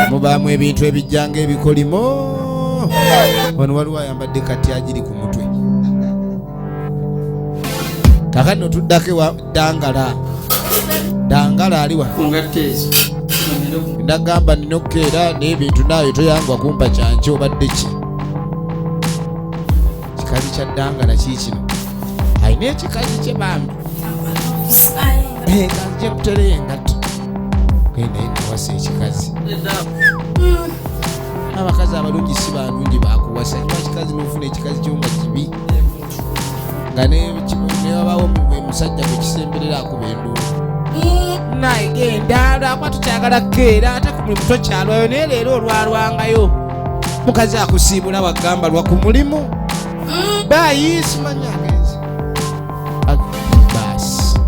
Mubaamu ebintu ebijja nga ebikolimo. Wano waliwo ayambadde kati agiri ku mutwe. Kakati no tuddako ewa Dangala. Dangala ali wa? Ndagamba nina okukeera n'ebintu naawe toyangwa kumpa kyanki obadde ki? Kikazi kya Dangala kiikino. Alina ekikazi kye bambi. Kanzije kutereyo engatto. Naye nawasa ekikazi. Abakazi abalungi si balungi bakuwasa. Kiba kikazi n'ofuna ekikazi kyo nga kibi. Nga newabawo omusajja gwe kisemberera akuba enduulu. Naye genda lwakuba tukyagala kukeera ate ku mulimu tokyalwayo naye leero olwalwangayo. Mukazi akusiibula wagamba lwa ku mulimu. Bayi simanya agenze. Baasi.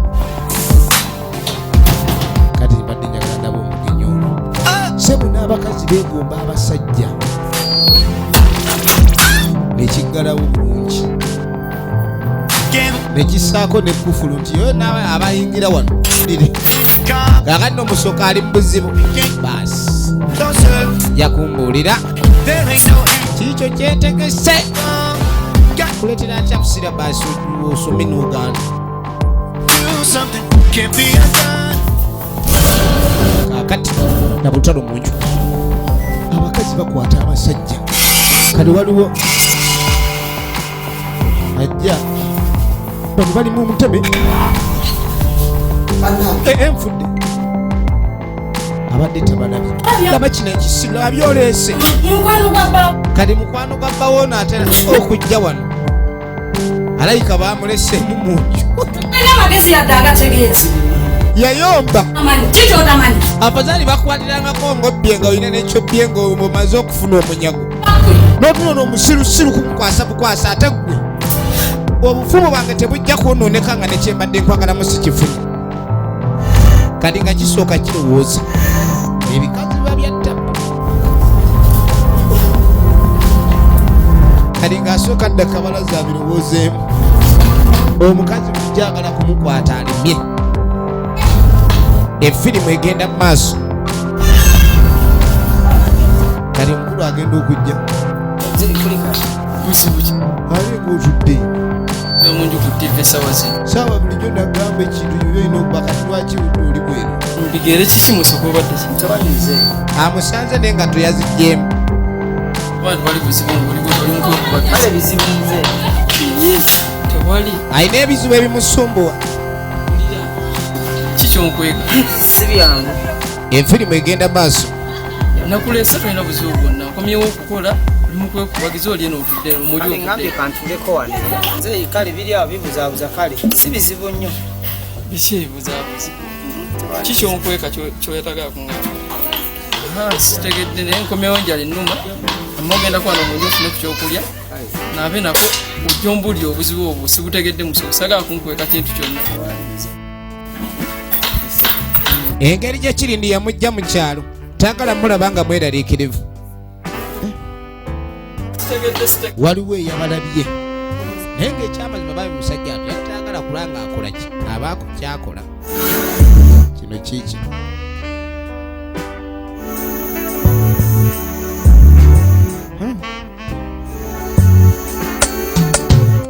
Kati mbadde njagala ndaba omugenyi ono. Sebo n'abakazi beegomba abasajja. Nekiggalawo bulungi. Nekisaako n'ekkufulu nti yo nawe abayingira wano. Kaakati n'omusooka ali mu buzibu. Baasi. Nja kumbuulira. Kiikyo kyetegese. Kuleetera ntya kusira baasi osome n'Uganda. Kaakati na butalo mu nju. Abakazi bakwata abasajja. Kati waliwo ajja bano bali mu muteme. Nfudde. Abadde tabalabye. Laba kino ekisiru abyoleese. Mukwano gwa bba. Kati mukwano gwa bbawo ono atera okujja wano. Alabika baamuleseemu mu nju. Alina amagezi yadde agategeeza. Yayomba. Amanyi kiki otamanyi? Abazaali bakwatirangako ng'obbye nga olina n'ekyobbye ng'omaze okufuna omunyago. N'otunona omusirusiru kumukwasa bukwasa ate ggwe. Obufumu bwange tebujja kwonooneka nga ne kyembadde nkwagalamu si kifunye. Kati nga kisooka kirowooza. Ebikazi biba bya ttabu. Kati ng'asooka dda kabalaza abirowoozeemu. Omukazi bulijjo agala kumukwata alemye. Efirimu egenda mu maaso. Kati omukulu agenda okujja. Ali ng'otudde. Munju ku TV essaawa zino. Saawa bulijjo nagamba ekintu yoyo olina okuba kati lwaki oli bweru. Mbigere kiki musoko obadde ki? Mutabani nze. Amusanze naye nga toyazigyemu. Abantu bali buzibu ng'oli oli mukwekubagiza. Kale bizibu nze. Tewali. Alina ebizibu ebimusumbuwa. Ki kyonkweka? Si byangu. Efirimu egenda maaso. Nakuleese tolina buzibu bwonna. Nkomyewo okukola oli mukwekubagiza oli eno otudde omuli Kale ngambye otudde. kantuleko wano. Nze kale biri awo bibuzaabuza kale. Si bizibu nnyo. Biki ebibuzaabuza? Ki kyonkweka kyoyetagala kuŋŋamba? Sitegedde naye nkomyewo njala ennuma. Amma ogenda kuba n'omunju ofune ku kyokulya. Naabe nako ojja ombuulire obuzibu obwo sibutegedde musogo sagala kunkweka kintu kyonna. Engeri gye kiri ndi yamujja mu kyalo. Taagala mulaba nga mweraliikirivu. Sitegedde sitegedde. Waliwo eyabalabye. Naye ng'ekyamazima babi musajja ati yali tayagala kulanga akola ki abaako kyakola. Kino kiiki?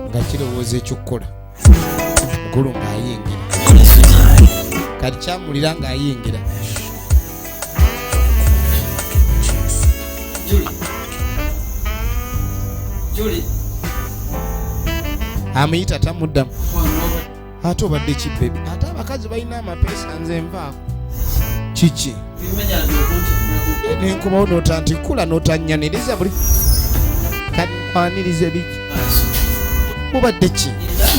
Nga kirowooza ekyokukola. Mukulu ng'ayingira. Kati kyamulira ng'ayingira. Julie. Julie. Amuyita tamuddamu. Wano Ate obadde ki baby? Ate abakazi balina amapeesa nze nvaako. Kiki? Bimenya okunti. Nenkomawo n'otantikula n'otannyaniriza buli. Kati nkwanirize biki? Mubadde ki?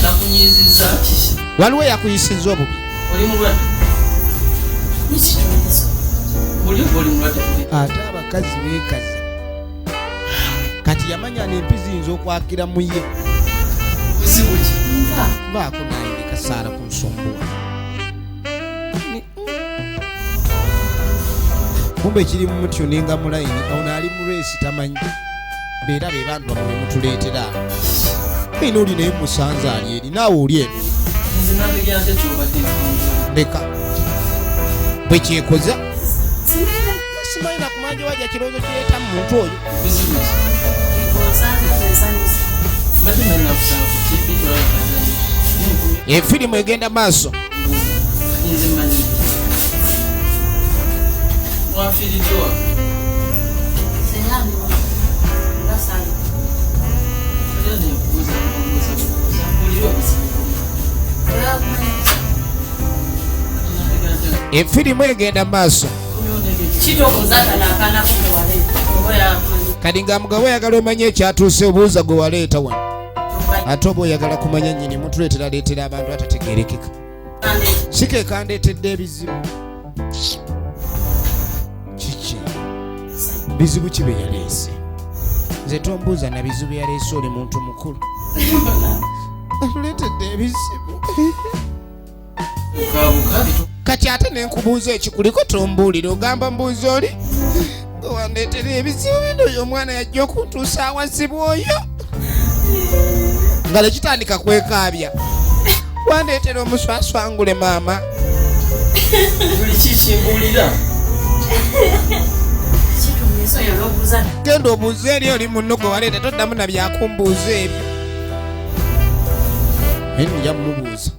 Nakunyiizizza kiki? Waliwo yakuyisizza obubi. Oli mulwadde? Oli oba oli mulwadde? Ate abakazi beekaza. Kati yamanya n'empi ziyinza okwakira mu ye. Buzibu ki? Baako naye kasaala ku nsumbuwa. Kumbe kiri mu mutuninga mu layini ono ali mu race tamanyi. Beera be bantu bamwe mutuleetera. Ino oli naye musanze ali eri naawe oli eno. Leka bwe kyekoza simanyi nakumanja wajja kirowoozo kireeta mu muntu oyo. Efirimu egenda maaso. Efirimu egenda maaso. Kati nga mugabo oyagala omanye ekyatuuse, obuuza gwe waleeta wano, ate oba oyagala kumanya nnyini mutuleeteraleetera abantu atategeerekeka. Si ke kandeetedde ebizibu. Kiki bizibu ki bye yaleese? Nze tombuuza na bizibu yaleese, oli muntu mukulu. Atuleetedde ebizibu. Kati ate nenkubuuza ekikuliko tombuulira, ogamba mbuuza oli wandeetera ebizibu bino. Oyo omwana yajja okuntuusa awazibu oyo nga lekitandika kwekaabya, wandeetera omuswaswangule maama. Genda obuuze eri oli munno gwe waleeta, toddamu na byakumbuuza ebyo. Nja mumubuuza.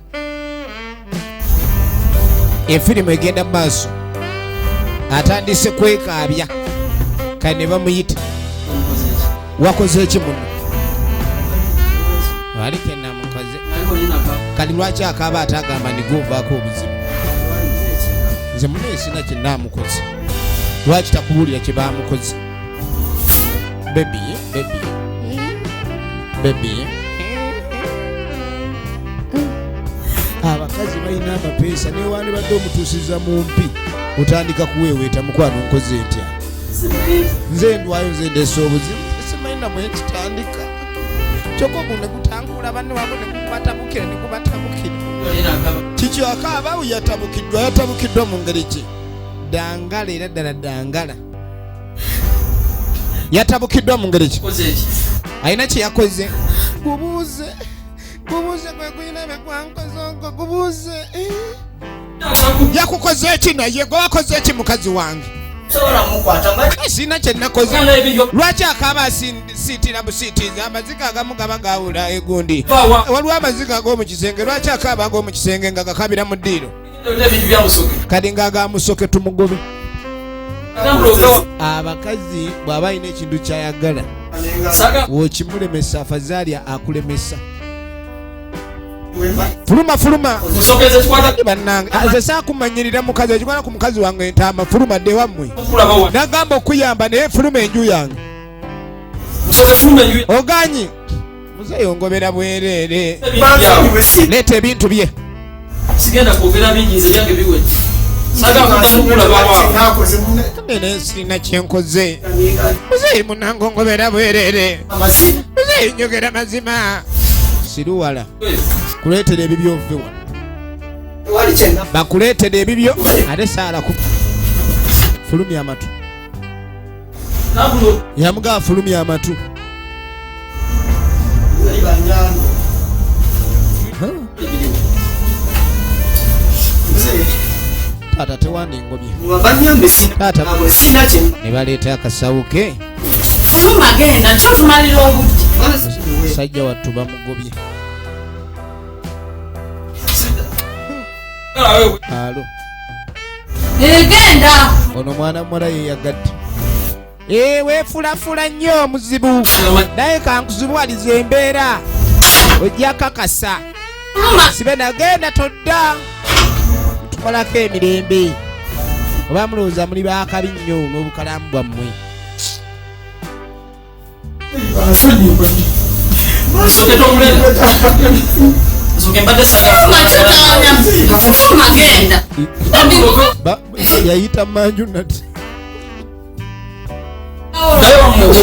Efirimu egenda mu maaso, atandise kwekaabya kale ne bamuyita, wakoze eki muno? Ali kenamukoze. Kati lwaki akaaba ate agamba niguvaako obuzibu? Nze muno esina kyenamukoze. Lwaki takubuulira kye bamukoze? Baby, baby, baby. Abakazi balina amapeesa, newandibadde omutuusiza mu mpi otandika kuweeweeta, mukwano nkoze ntya, nze ndwayo, nze ndese obuzibu, simanyi namwe kitandika. Kyokka ogwo ne gutankula banne wago ne gubatabukira ne gubatabukira. Kiki akaaba? Yatabukiddwa. Yatabukiddwa mu ngeri ki? Dangala era ddala dangala. Yatabukiddwa mu ngeri ki? Alina kye yakoze? Gubuuze, gubuuze, gwe gulina bye gwankoze ogwo, gubuuze. Yakukoze eki? Naye gwe wakoze eki mukazi wange? Sina kye nakoze. Lwaki akaaba asiitira busiitiizi? Amaziga agamu gaba gawula egundi. Waliwo amaziga ag'omu kisenge. Lwaki akaaba ag'omu kisenge nga gakabira mu ddiiro? Kati nga agamusoke tumugobe. Abakazi bw'aba alina ekintu kyayagala wokimulemesa, afazaali akulemesa. Fuluma, fuluma bannange, nze saakumanyirira mukazi ekikwata ku mukazi wange entaama. Fuluma dde wammwe. Nagamba okuyamba naye fuluma enju yange oganyi. Muzeeyi ongobera bwereere, leeta ebintu bye. Sigenda kwogera bingi, nze byange biwedde, saagala kuddamu kulabawa. Nene sirina kyenkoze. Muzeeyi munange ongobera bwereere. Muzeeyi njogera mazima, siruwala kuleetera ebibyo ove wano, bakuleetera ebibyo ate saala ku fulumya amatu. Yamugaa fulumya amatu. Taata tewandingobye taata. Ne baleeta akasawo ke. Fuluma, genda kyotumalira obudde. Musajja wattu bamugobye. Alo. Egenda. Ono mwana muwala yeyagadde. Weefulafula nnyo omuzibu, naye kankuzibuwaliza embeera ojja kakasa. Fuluma. Sibe nagenda todda tukolako emirembe. Oba mulowooza muli bakabi nnyo n'obukalamu bwammwe. Musoke tomuleeta. Musoke mbadde Fuluma kyotawanya. Fuluma, genda. Yayita manju nati. Naye wammwe.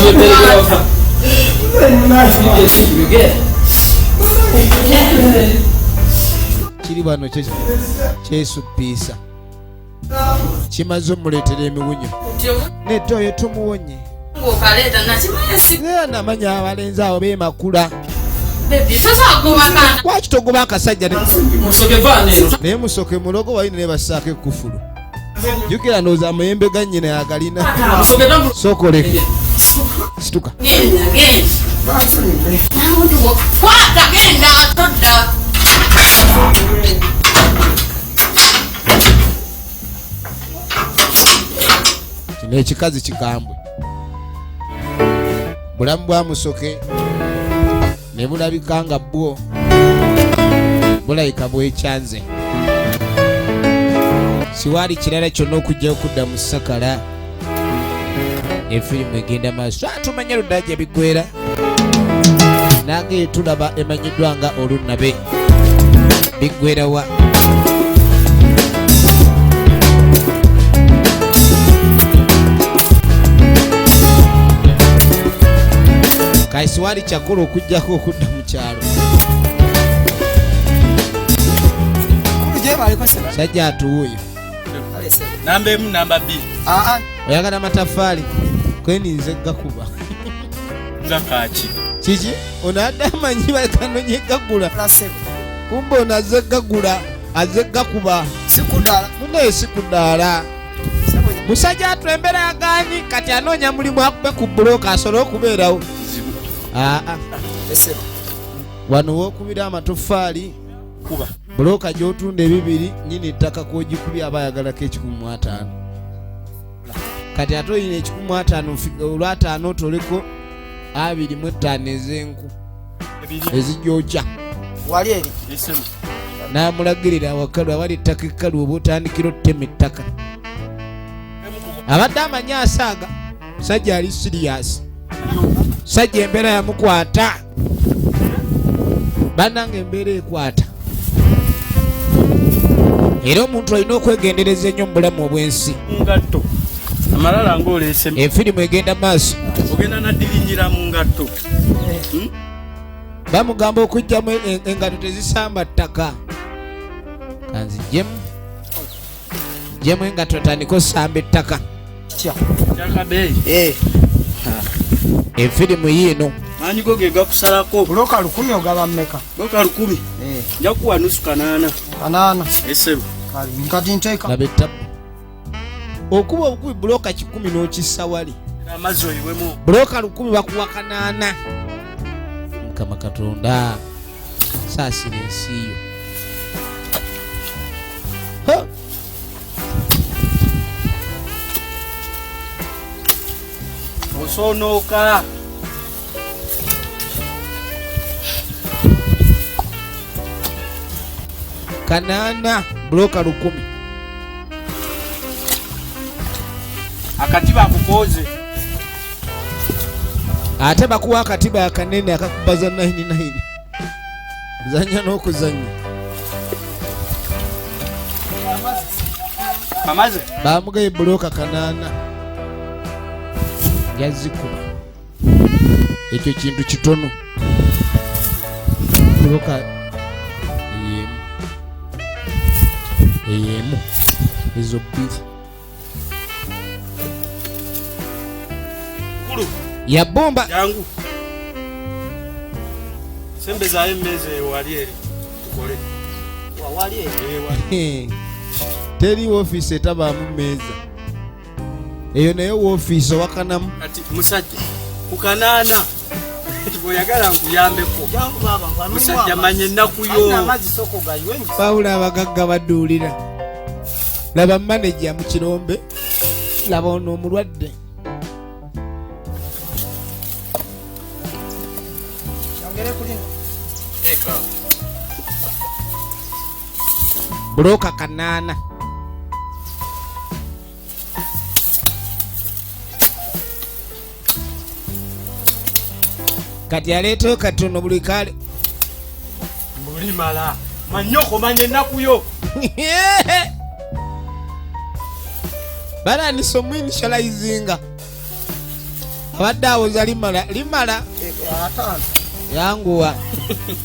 Kiri wano kyesupiisa kimaze omuleetera emiwunyo. Nedda oyo tumuwonye. Ng'okaleeta nakimanya si Era namanya abalenzi abo beemakula. Lwaki togoba akasajja? Naye Musoke mulogo walina ne bassaako ekkufulu. Jjukira ndowooza amayembe ga nnyina yagalina. Sooka oleke. Situka. Kino ekikazi kikambwe. Bulamu bwa Musoke ne bulabika nga bwo bulabika bwekyanze. Siwaali kirala kyonna okujja okudda mu ssakala. Efirimu egenda maaso, atumanye ludda gye biggwera. Nange tulaba emanyiddwa nga Olunnabe biggwerawa. Kaisiwali kyakula okujjako okudda mu kyalo. Sajja atuwuyo. Namba emu, namba bbiri. Oyagala amataffaali kweninze gakuba. Nga kaki. Kiki? Ono adde amanyi bakanonye gagula. Kumbe ono azze gagula, azze gakuba. Sikudaala. Munaye sikudaala. Musajja atwembera aganyi kati anoonya mulimu akube ku bbulooka asobole okubeerawo. Wano wookubira amatoffaali bbulooka gy'otunda ebibiri nnyini ettaka kw'ogikubye aba ayagalako 150. Kati ate oyina 150 olwataano otoleko 25 ez'enku ezijokya. Wali eri. N'amulagirira awakalu awali ettaka ekkalu oba otandikira ottema ettaka. Abadde amanyi asaaga, musajja ali siriyasi. Musajja embeera yamukwata. Bannange embeera ekwata. Era omuntu olina okwegendereza ennyo mu bulamu obw'ensi. Ngatto. Amalala ng'oleese. Efirimu egenda maaso. Ogenda naddirinyira mu ngatto. Bamugamba okuggyamu engatto tezisamba ttaka. Kanziggyemu. Ggyemu engatto otandike osamba ettaka. Efirimu yiino. Maanyi go ge gakusalako. Buloka 10 ogaba mmeka? Buloka 10. Nja kuwa nusu 8. 8. Esebo. Kale nkati nteeka. Laba ettabu. Okuba obukubi buloka 10 n'okissa wali. Amazzi oyiwemu. Buloka 10 bakuwa 8. Mukama Katonda saasira ensi yo. Ha! Osonooka. 8 buloka 10. Akatiba akukoze. Ate bakuwa akatiba akanene akakubaza 99. Zanya n'okuzannya. Amaze. Bamugaye buloka 8. Yazikuba. Ekyo kintu kitono. Buloka ey'emu. Ey'emu. Ezo bbiri. Ya bomba. Jangu. Sembezaayo emmeeza eyo wali eri tukole. Wali eri. Teri woofiisi etabaamu mmeeza. Eyo nayo woofiisi owakanamu. Kati musajja ku 8 bw'oyagala nkuyambeko. Jangu baaba, nkwanule Musajja amazzi. manya ennaku yo. Alina amazzi sooka ogayiwe. Wabula abagagga baduulira. Laba maneja mu kirombe. Laba ono omulwadde. Buloka 8. Kati aleeteyo katono buli kale. Bulimala. Manyoko manye ennaku yo. Balandise omwinitializinga. Abadde awoza limala, limala. Yanguwa.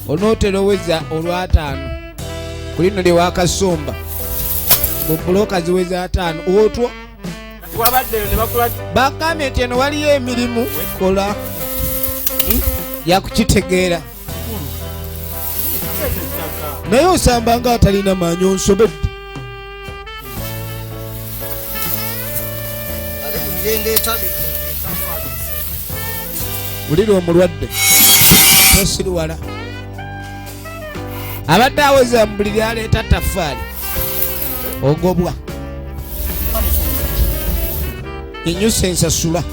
Onootera oweza olwataano. Ku lino lye waakasomba. Mu buloka ziweza 5. Otwo. Wabaddeyo ne bakula. Bagambye nti eno waliyo emirimu. Kola. Yakukitegeera. Naye osamba nga atalina maanyi, onsobedde. Ate ngenda etali. Wulira omulwadde, tosiriwala, abadde aweza mu buliri, aleeta taffaali, ogobwa. Nyinyuse nsasula,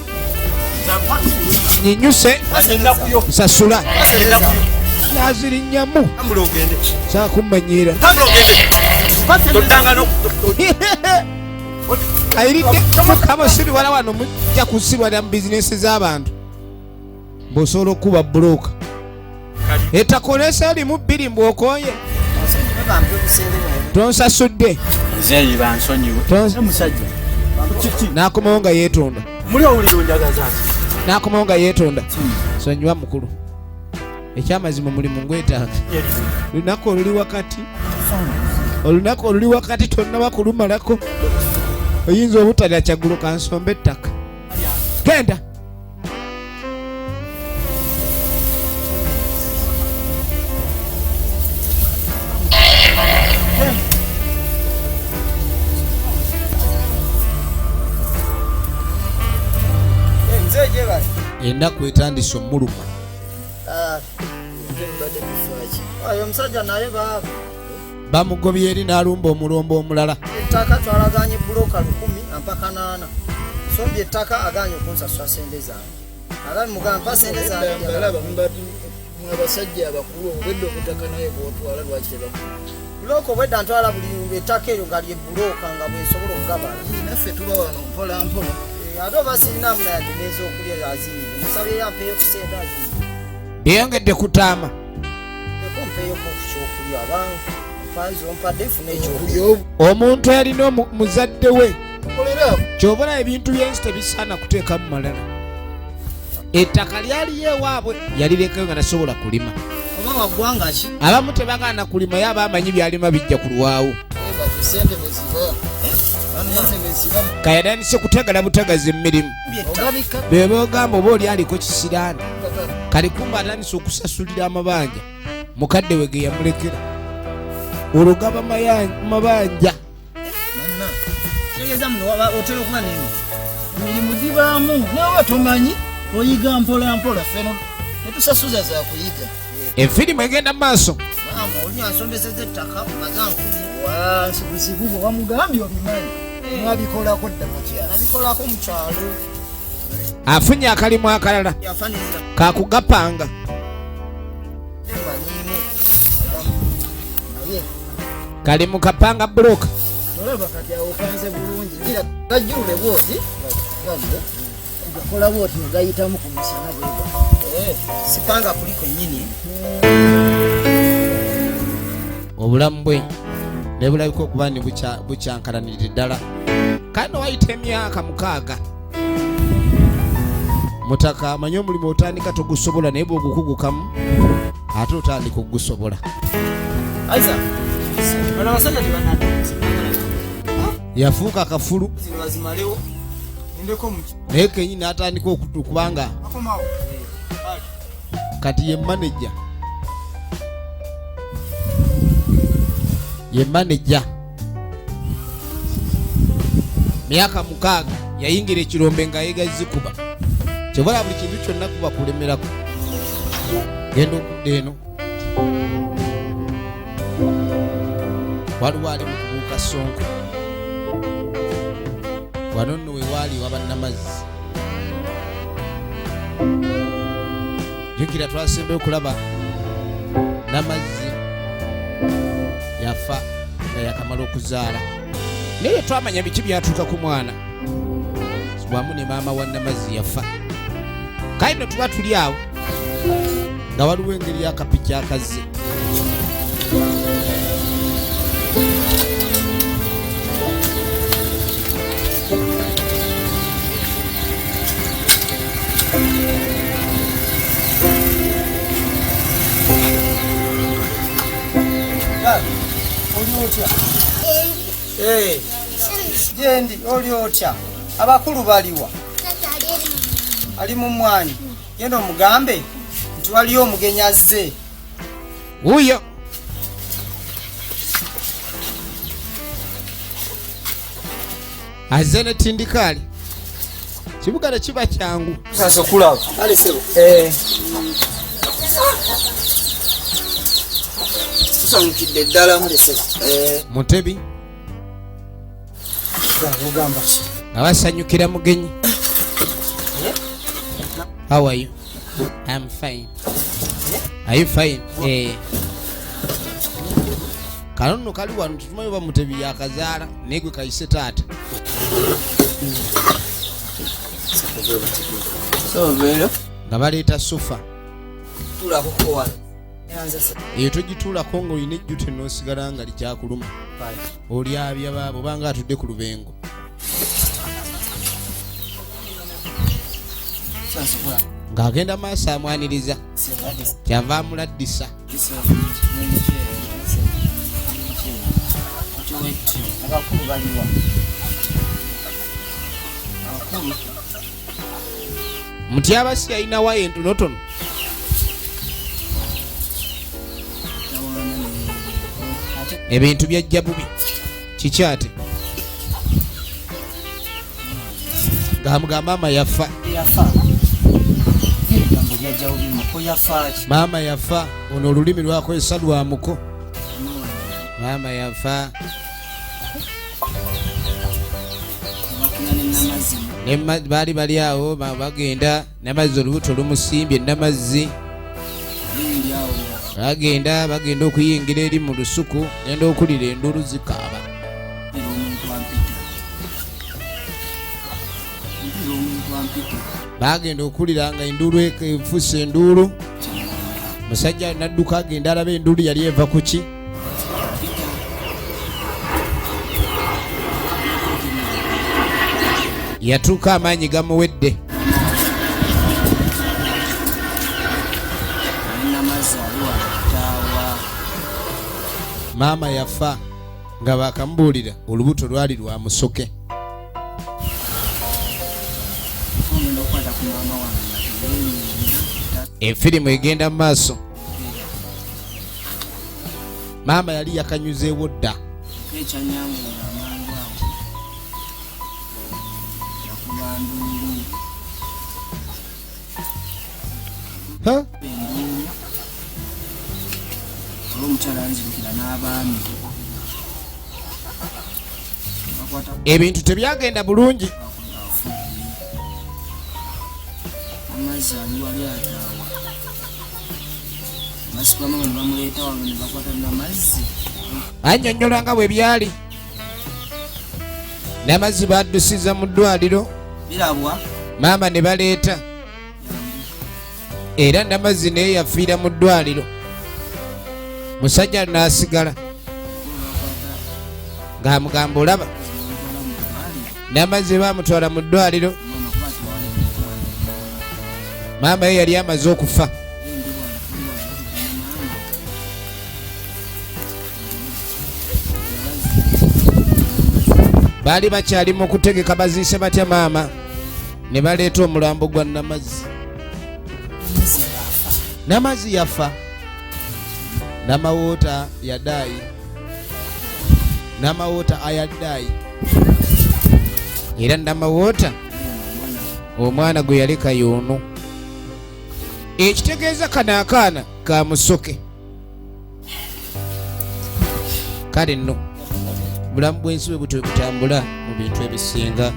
nyinyuse Ennaku yo. nsasula. Ennaku yo. Nazirinnyamu. Tambula ogende. Saakummanyiira. Tambula ogende. Toddanga no. Ayiridde mukama, siriwala wano, mujja kusirwalira mu bizinesi z'abantu bw'osobola okuba bulooka. Ettaka olese erimu bbiri, mbw'okooye. Bampe obusente bwange. Tonsasudde. Nzeeyi bansonyiwe. Musajja. Kiki? N'akomawo nga yeetonda. Muli owulira onjagaza ki? N'akomawo nga yeetonda, sonyiwa mukulu, ekyamazima omulimu ngwetaaga. Lunaku oluli wakati, olunaku oluli wakati tonnaba kulumalako, oyinza obutalya kyaggulo. Kansombe ettaka, genda. Nze gye bali. Ennaku etandise omuluma. Oyo omusajja naye baaba. Bamugobye eri n'alumba omulombo omulala. Ettaka twalaganye buloka 1000, ampa 800. Sombye ettaka, aganye okunsasula sente zange. Agambye mugamba mpa sente zange. Mbalaba mwe abasajja abakulu, obwedde obutaka naye bwotwala, lwaki tebakuwa? Buloka obwedda ntwala buli ettaka eryo nga lye buloka nga bwensobola okugabala. Naffe tuba wano mpola mpola. Eh, ate oba sirinamu nayadde n'ez'okulya aziyiye, musabyeyo ampeeyo ku sente aziyiye. Byeyongedde kutaama. Eko mpeeyoko ku kyokulya, abanga mpanzi ompadde nfune ekyokulya. Okulya. Omuntu alina muzadde we. Okolera. Ky'obola ebintu by'ensi tebisaana kuteekamu malala. Ettaka lyaliyo ewaabwe, yalirekayo nga tasobola kulima. Oba waggwanga ki? Abamu tebagaana kulima, ye aba amanyi byalima bijja kulwawo. Ebaze sente bweziba, sente bweziba. Kayatandise kutegala butagazi emirimu. Ogabika. Bebogamba oba oli aliko kisiraani kali, kumba atandise okusasulira amabanja mukadde we ge yamulekera, olwo gaba mabanja. Manna. Kitegeeza muno otera okuba n'emirimu. Emirimu gibaamu, nawe oba tomanyi, oyiga mpola mpola. Ffeno tetusasuza za kuyiga. Efirimu egenda mu maaso. Maama oli ansombeseza ettaka, omaze ankubye. Wansi buzibu bwe wamugambye obimanyi, mwabikolako dda mu kyalo. Nabikolako mu kyalo. Afunye akalimu akalala. Yafanirira. Kakugapanga. Mbanyiimu. Naye Kali mu kapanga buloka. Tolaba kati awo opanze bulungi, gira gajjulule bwoti, gaggo gakola bwoti ne gayitamu ku musana bwega. Sipanga kuli kwennyini. Obulamu bwe ne bulabika okuba ni bukyankalanidde ddala. Kandi wayita emyaka 6, mutaka amanyi omulimu otandika togusobola, naye bw'ogukugukamu ate otandika okugusobola. Aiza, bano abasajja tebanadde. Yafuuka kafulu. Zino bazimalewo. Ndeko mu Naye kenyini n'atandika okubanga akomawo. Kati ye manager, ye manager. Myaka 6 yayingira ekirombe nga yiga zikuba kyobola buli kintu kyonna kuba kulemerako. Genda okudda eno, waliwo ali mu kubuuka sonko. Wano nno we waali waba namazzi. Jjukira twasembayo okulaba namazzi yafa nga yakamala okuzaala, naye twamanya biki byatuuka ku mwana wamu ne maama wa namazzi yafa. Kale nno tuba tuli awo nga waliwo engeri y'akapiki akazze. Oli otya? Eh, gyendi, oli otya? Abakulu baliwa? Ali mu mwanyi. Genda omugambe nti waliyo omugenyi azze. Wuuyo. Azze ne tindikaali, kibuga tekiba kyangu. Sasa okulaba. Kale sebo. Tusanyukidde ddala. Kale sebo. Mutebi Ogamba ki? Nga basanyukira mugenyi. How are you? I'm fine. Are you fine? Eh. Kano nno kali wano, tetumanyi oba Mutebi yakazaala, naye gwe kayise taata. Sobeero. Nga baleeta sofa. Tulako wano. Eyo togituulako ng'olina ejjute n'osigala nga likyakuluma, olyabya baaba obanga atudde ku lubengo. Ng'agenda maaso amwaniriza, kyava amuladdisa. Abakulu baliwa? Abakulu. Mutyabasi yalina wayo entonotono. Ebintu byajja bubi, kikyate ng'amugamba maama yafa. Yafa? Ebigambo byajjawo bimuko, yafa ki? Maama yafa. Ono olulimi lwakozesa lwamuko, maama yafa. Bakina nenamazzi. Baali bali awo bagenda namazzi, olubuto lumusimbye namazzi. Bindi awo. Bagenda okuyingira eri mu lusuku, genda okulira enduulu zikaaba. Era omuntu ampita, mpira omuntu ampita. Bagenda okulira nga enduulu efuuse enduulu. Musajja nadduka agenda alaba enduulu yali eva ku ki. Mpita. Yatuuka amaanyi gamuwedde. Nenamazzi ali wakataawa. Maama yafa nga bakamubuulira olubuto lwali lwa musoke. Ogenda okukwata ku maama wange nga teyenyenya. Efirimu egenda mu maaso, maama yali yakanyuzeewo dda. Ekyanyangulira amangu awo, yakuba nduulu. Ha? Enduulu olwomukyala anzirukira n'abaami bakwata. Ebintu tebyagenda bulungi. Afudde, amazzi ali wali ataawa. Basibama ne bamuleeta wano ne bakwata namazzi. Annyonnyola nga bwe byali, n'amazzi baddusiza mu ddwaliro. Birabwa. Maama ne baleeta, era namazzi naye yafiira mu ddwaliro. Musajja n'asigala ng'amugamba olaba n'amazzi bamutwala mu ddwaliro, maama ye yali amaze okufa. Baali bakyali mu kutegeka baziise batya maama, ne baleeta omulambo gwa Namazzi. Namazzi yafa, Namawoota yadaayi, Namawoota ayadaayi, era Namawoota omwana gwe yaleka yoono, ekitegeeza kano akaana ka musoke. Kale nno bulamu bw'ensi bwe butyo butambula mu bintu ebisinga,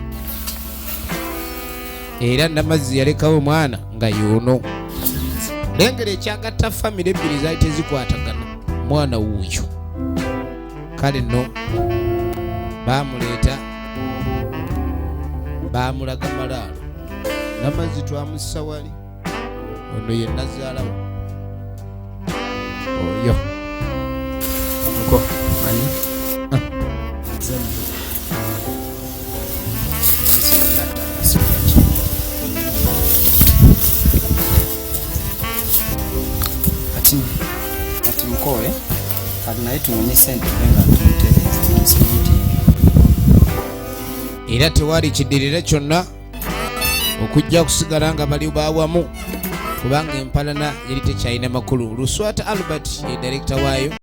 era Namazzi yalekawo omwana nga yoono. Lengera ekyagatta famire ebbiri zaali tezikwatagana, mwana wuuyo. Kale nno bamuleeta, bamulaga malaalo, Namazzi twamussa wali, ono ye nazaalawo oyo. Muko, ani? Kati mukowe kati, naye tunonye sente tube nga tumutereeza tumusimuti. Era tewali kiddirira kyonna okujja kusigala nga bali bawamu, kubanga empalana yali tekyalina makulu. Luswata Albert ye director waayo.